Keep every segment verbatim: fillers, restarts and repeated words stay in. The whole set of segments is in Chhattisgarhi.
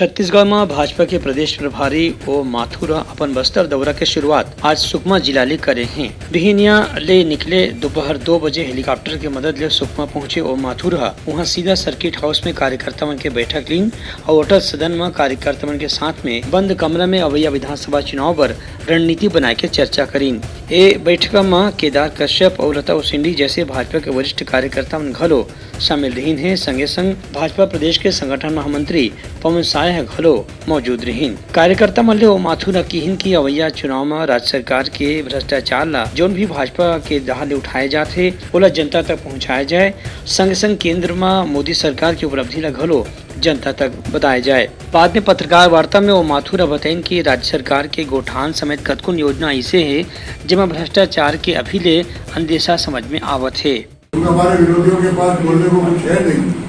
छत्तीसगढ़ म भाजपा के प्रदेश प्रभारी ओ माथुर ह अपन बस्तर दौरा के शुरुआत आज सुकमा जिला ले करे हे। बिहिनिया ले निकले दोपहर दो बजे हेलीकॉप्टर के मदद ले सुकमा पहुंचे ओ माथुर ह उहां सीधा सर्किट हाउस में कार्यकर्ता मन के बैठक लीन अउ अटल सदन म कार्यकर्ता मन के साथ में बंद कमरा में अवैया विधानसभा चुनाव बर रणनीति बनाए के चर्चा करीन। ए बैठक म केदार कश्यप अउ लता उसेंडी जैसे भाजपा के वरिष्ठ कार्यकर्ता मन घलो शामिल रहिन हे। संगे संग भाजपा प्रदेश के संगठन महामंत्री पवन साय ह घलो मौजूद रहिन। कार्यकर्ता मन ले ओ माथुर ह किहिन कि अवैया चुनाव म राज्य सरकार के भ्रष्टाचार ला जोन भी भाजपा के डहार ले उठाए जात हे, ओला जनता तक पहुंचाए जाए। संग संग केंद्र म मोदी सरकार के उपलब्धि ला घलो जनता तक बताए जाए। बाद में पत्रकार वार्ता में ओ माथुर ह बताइन कि राज्य सरकार के गोठान समेत कतकोन योजना अइसे हे, जेमा भ्रष्टाचार के अभी ले अंदेशा समझ में आवत हे। क्योंकि हमारे विरोधियों के पास बोलने को कुछ है नहीं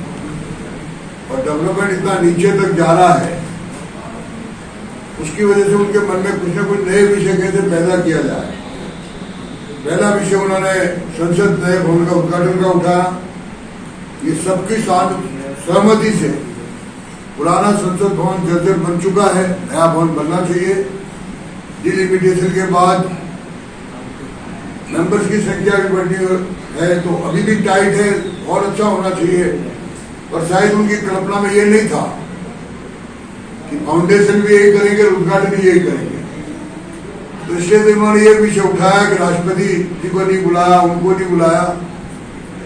और डेवलपमेंट इतना नीचे तक जा रहा है, उसकी वजह से उनके मन में कुछ ना कुछ नए विषय कैसे पैदा किया जाए। पहला विषय उन्होंने संसद नए भवन का उद्घाटन का उठाया। ये सबकी साथ सहमति से पुराना संसद भवन जर्जर बन चुका है, नया भवन बनना चाहिए। डिलिमिटेशन के बाद मेंबर्स की संख्या भी बढ़नी है, तो अभी भी टाइट है, और अच्छा होना चाहिए। पर शायद उनकी कल्पना में ये नहीं था कि फाउंडेशन भी यही करेंगे, उद्घाटन भी यही करेंगे। तो इसलिए तो इन्होंने ये विषय उठाया कि राष्ट्रपति जी को नहीं बुलाया, उनको नहीं बुलाया,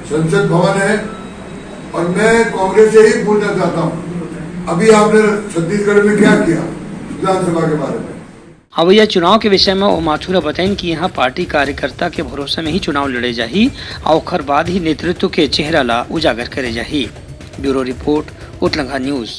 संसद भवन है। और मैं कांग्रेस से ही पूछना चाहता हूँ, अभी आपने छत्तीसगढ़ में क्या किया विधानसभा के बारे में? अवैया चुनाव के विषय में ओ माथुर ह बताइन कि यहाँ पार्टी कार्यकर्ता के भरोसा में ही चुनाव लड़े जाही अउ ओखर बाद ही नेतृत्व के चेहरा ला उजागर करे जाही। Bureau report, Utlangha news.